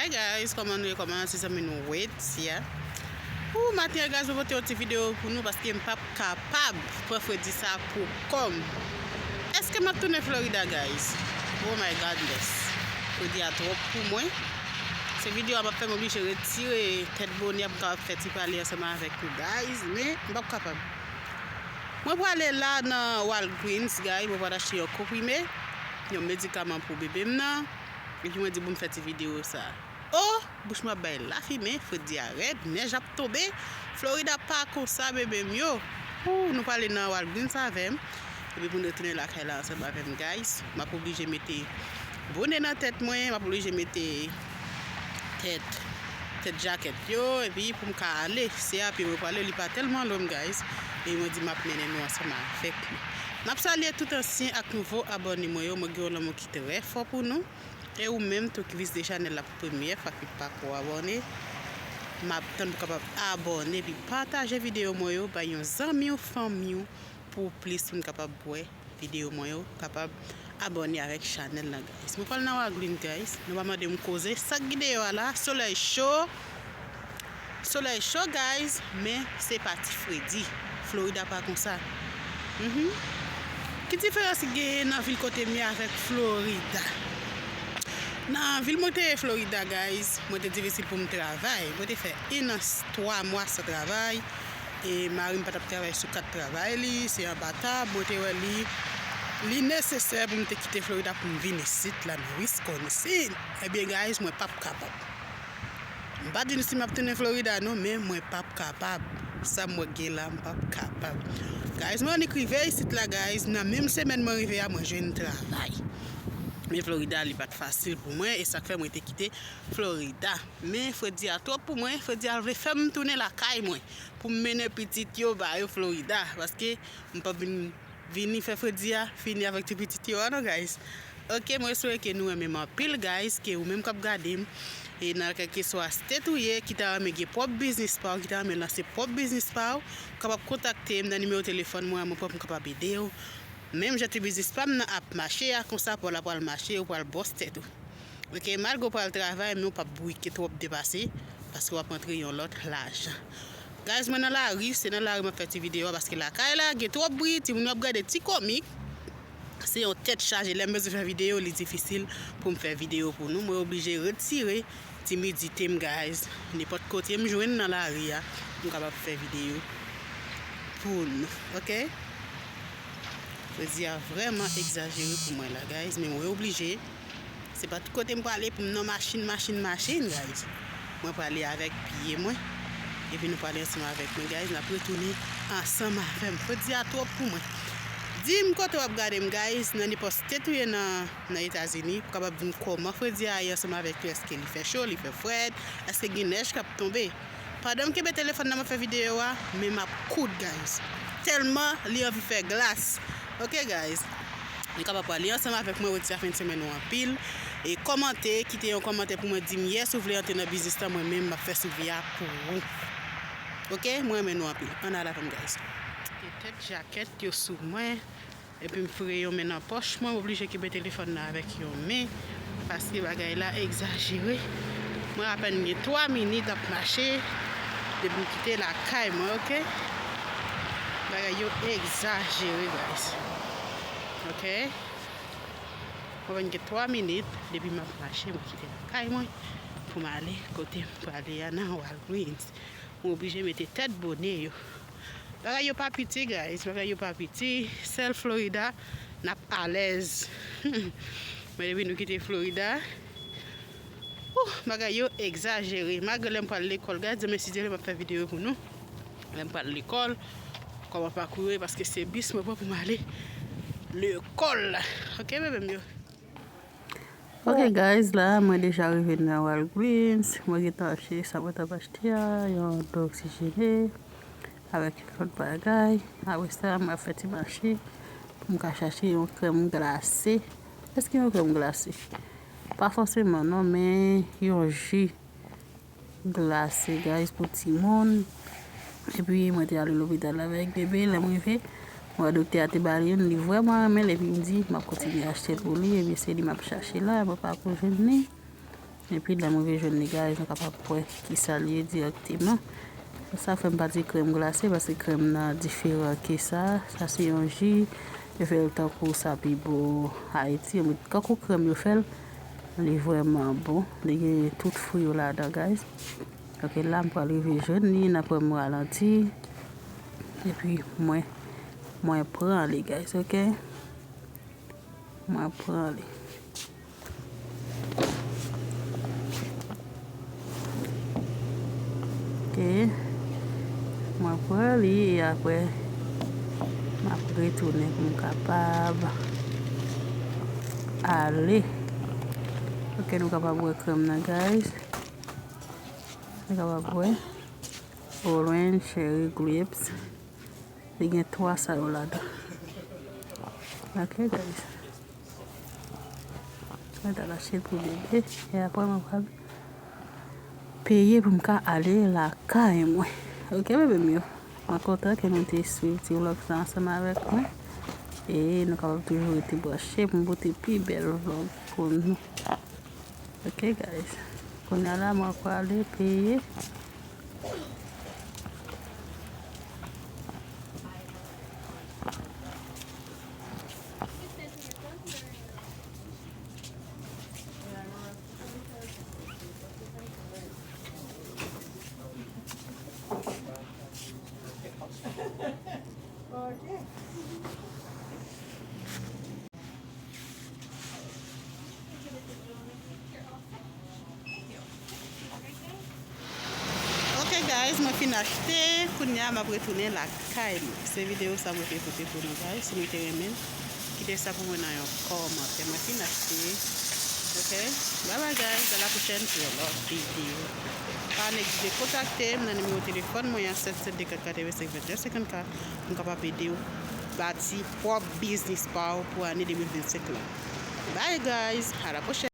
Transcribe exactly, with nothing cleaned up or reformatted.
Hi guys, kòman nou ye? Kòman se zanmi nou Wetia? Pou maten an, guys, mwen pote yon ti videyo pou nou paske m p ap kapab pran fredi sa pou kò m. Èske m ap tounen Florida, guys? Oh my goodness. Fredi a twòp pou mwen. Se videyo a m ap fè, m oblije retire tèt bonè pou m kapab fè ti pale ansanm avèk nou, guys, men m p ap kapab. Mwen prale la nan Walgreens, guys, mwen pral achte yon konprime, yon medikaman pou bebe m nan. Epi mwen di pou m fè ti videyo sa. Oh, bouch mwen ap bay lafimen, fredi a rèd, nèj ap tonbe. Florida pa konsa, bebe m yo. Ooh, nou prale nan Walgreens avè m. Epi pou n retounen lakay la ansanm avè m, guys. M ap oblije mete bonè nan tèt mwen, m ap oblije mete tèt, tèt jakèt yo, epi pou m ka ale. Se a pye mwen prale, li pa tèlman lwen, guys. E mwen di m ap mennen nou ansanm avèk mwen. M ap salye tout ansyen ak nouvo abòne mwen yo. Mwen gen yon lanmou ki trè fò pou nou. E ou menm tou ki vizite chanèl la pou premyè fwa, ki pako abòne, m ap tann pou kapab abòne epi pataje videyo mwen yo bay yon zanmi w, fanmi w, pou plis moun kapab wè videyo mwen yo, kapab abòne avèk chanèl la, guys. Mwen pral nan Walgreens, guys. Nou pa mande m koze. Sa k gen deyò a la, solèy cho. Solèy cho, guys, men se pa ti fredi. Florida pa konsa. Mhm. Ki diferans ki genyen nan vil kote m ye avèk Florida? Nan vil mwen te ye, Florida, guys, mwen te difisil pou m travay. Mwen te fè en an, twa mwa san travay. E mari m pa t ap travay sou kat travay li, se anba tab. Mwen te wè li, li nesesè pou m te kite Florida pou m vin isit la nan Wisconsin. Ebyen, guys, mwen p ap kapab. M pa di nou si m ap tounen Florida non, men mwen p ap kapab. Sa m wè gen la, m p ap kapab. Guys, mwen annik rive isit la, guys. Nan menm semèn mwen rive a, mwen jwenn travay. Men Florida, li pa t fasil pou mwen, e sa k fè mwen te kite Florida. Men fredi a twòp pou mwen, fredi a vle fè m tounen lakay mwen, pou m mennen pitit yo ba yo Florida, paske m p ap vin vini fè fredi a fini avèk ti pitit yo a non, guys. Ok, mwen espere ke nou renmen m anpil, guys, ke ou menm k ap gade m, e nan kèlkeswa state ou ye, ki ta renmen gen pwòp biznis pa w, ki ta renmen lanse pwòp biznis pa w, ou kapab kontakte m nan nimewo telefòn mwen an, mwen pwòp m kapab ede w. Menm jan ti biznis pa m nan ap mache a, konsa pa w la pral mache, ou pral bòs tèt ou. Ok, malgre w pral travay, men w p ap bouke twòp depase, paske w ap rantre yon lòt lajan. Guys, mwen nan lari, se nan lari m ap fè ti videyo a, paske lakay la gen twòp bri, timoun yo ap gade ti komik. Se yon tèt chaje, lè m bezwen fè videyo, li difisil pou m fè videyo pou nou. Mwen oblije retire timidite m, guys. Nenpòt kote m jwenn nan lari a, m kapab fè videyo pou nou, ok? Fredi a vrèman egzajere pou mwen la, guys, men mwen oblije. Se pa tout kote m prale pou m nan machin, machin, machin, guys. Mwen prale avèk pye mwen. Epi nou prale ansanm avèk mwen, guys. N ap retounen ansanm avè m. Fredi a twòp pou mwen. Di m kote w ap gade m, guys, nan nenpòt state ou ye nan, nan Etazini, pou kapab di m kòman fredi a ye ansanm avèk li. Èske li fè cho, li fè frèt, èske gen nèj k ap tonbe? Pandan m kenbe telefòn nan, m ap fè videyo a, men m ap koud, guys. Tèlman li anvi fè glas. Ok, guys? Nou kapab prale ansanm avèk mwen, retire fen semèn ou anpil. E kòmante, kite yon kòmantè pou mwen, di m yes, ou vle antre nan biznis lan, mwen menm, m ap fè swivi a pou ou. Ok? Mwen renmen nou anpil. Ann al avè m, guys. Mete tèt jakèt yo sou mwen. Epi m foure yon men nan pòch mwen, m oblije kenbe telefòn nan avèk yon men, paske bagay la egzajere. Mwen apèn gen twa minit ap mache depi m kite lakay mwen, ok? Bagay yo egzajere, guys. Ok? Mwen apèn gen twa minit depi m ap mache, mwen kite lakay mwen pou m ale kote m prale a nan Walgreens. Mwen oblije mete tèt bonè yo. Bagay yo pa piti, guys. Bagay yo pa piti. Sèl Florida, n ap alèz. Men depi nou kite Florida, ouh, bagay yo egzajere. Malgre lè m pral lekòl, guys, demen, si Dye vle, m ap fè videyo pou nou. Lè m pral lekòl, kòman pakou yo ye, paske se bis mwen pran pou m ale lekòl. Ok, bebe m yo? Ok, guys, la, mwen deja rive nan Walgreens. Mwen gentan achte sa mwen t ap achte a, yon dlo oksijene, avèk yon lòt bagay. Apre sa, mwen ap fè ti mache pou m ka chache yon krèm glase. Èske yon krèm glase? Pa fòseman, non, men yon ji glase, guys, pou timoun. Epi mwen te ale lopital avèk bebe, lè m rive, mwen wè doktè a te ba li youn, li vrèman renmen l, epi m di, m ap kontinye achte l pou li, epi se li m ap chache la, mwen pako jwenn li. Epi lè m rive jwenn li, guys, nou kapab wè kisa l ye dirèkteman. Sa fè m pa di krèm glase, paske krèm nan diferan ke sa. Sa se yon ji, yo fè l tankou sa pi bon Ayiti. Kankou krèm yo fè l, li vrèman bon. Li gen tout fwi yo ladan, guys. Ok, la m pral rive jwenn li, n ap wè m ralanti. Epi mwen, mwen pran li, guys, ok? Mwen pran li. Ok. Mwen pran li e apre m ap retounen pou m kapab ale. Ok, nou kapab wè krèm nan, guys. Nou kapab wè orange, cherry, grapes. Li gen twa sa yo ladan. Ok, guys. Mwen ta lache l pou bebe. E apre mwen pral peye pou m ka ale lakay mwen. Ok, bebe m yo. Mwen kontan ke nou te swiv ti vlog sa ansanm avèk mwen. E nou kapab toujou rete branche pou m pote pi bèl vlog pou nou. Ok, guys. Kounye a la, mwen prale peye. Ok, guys, mwen fin achte. Kounye a, m ap retounen lakay mwen. Se videyo sa mwen te pote pou nou, guys. Si nou te renmen l, kite sa pou mwen nan yon kòmantè. Mwen fin achte. Ok? Bye bye, guys. À la prochaine pour un autre vidéo. Pa neglije kontakte m nan nimewo telefòn mwen an, sèt sèt de kat katrevensenk vennde senkannkat. M kapab ede w bati pwòp biznis pa w pou ane de mil vennsenk lan. Bye, guys. À la prochaine.